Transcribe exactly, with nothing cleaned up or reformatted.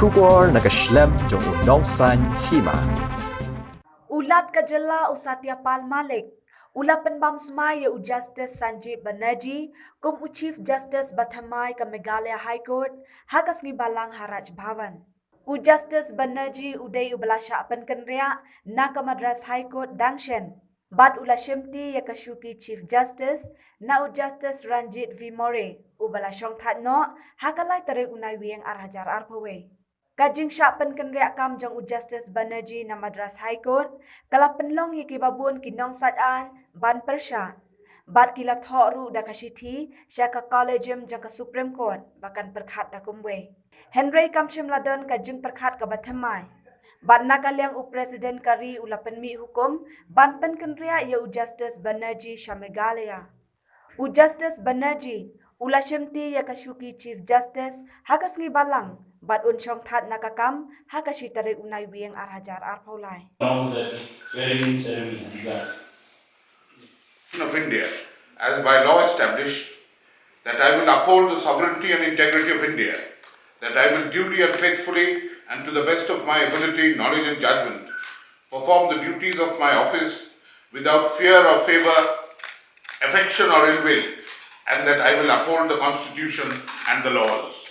Khubor na ka shlem jong u nongsan hima. U Lat ka jylla u Satya Pal Malik u la pynbam smai ïa u Justice Sanjib Banerjee kum u Chief Justice ba thymmai ka Meghalaya High Court ha ka sngi Balang ha Raj Bhavan. U Justice Banerjee u dei u ba la shah pynkynriah na ka Madras High Court dang shen bad u la shimti ïa ka shuki Chief Justice na u Justice Ranjit V More u ba la shongthait noh ha ka lai tarik u Naiwieng ar hajar arphew wei. Ka jingshah pynkynriah kam jong u Justice Banerjee na Madras High Court ka la pynlong ïa ki babun ki nongsait aiñ ban pyrshah bad ki la thoh ruh da ka shithi sha ka Collegium jong ka Supreme Court ba kan pyrkhat da kumwei. Hynrei kam shym la don ka jingpyrkhat kaba thymmai bad na ka liang u President ka ri u la pynmih hukum ban pynkynriah ïa u Justice Banerjee sha Meghalaya. U Justice Banerjee u la shimti ïa ka shuki Chief Justice ha ka sngi Balang bad un shongthait na ka kam ha ka shi tarik u Naiwieng ar hajar arphew lai. Now the swearing-in ceremony has begun. Of India, as by law established, that I will uphold the sovereignty and integrity of India, that I will duly and faithfully and to the best of my ability, knowledge and judgment perform the duties of my office without fear or favor, affection or ill will, and that I will uphold the Constitution and the laws.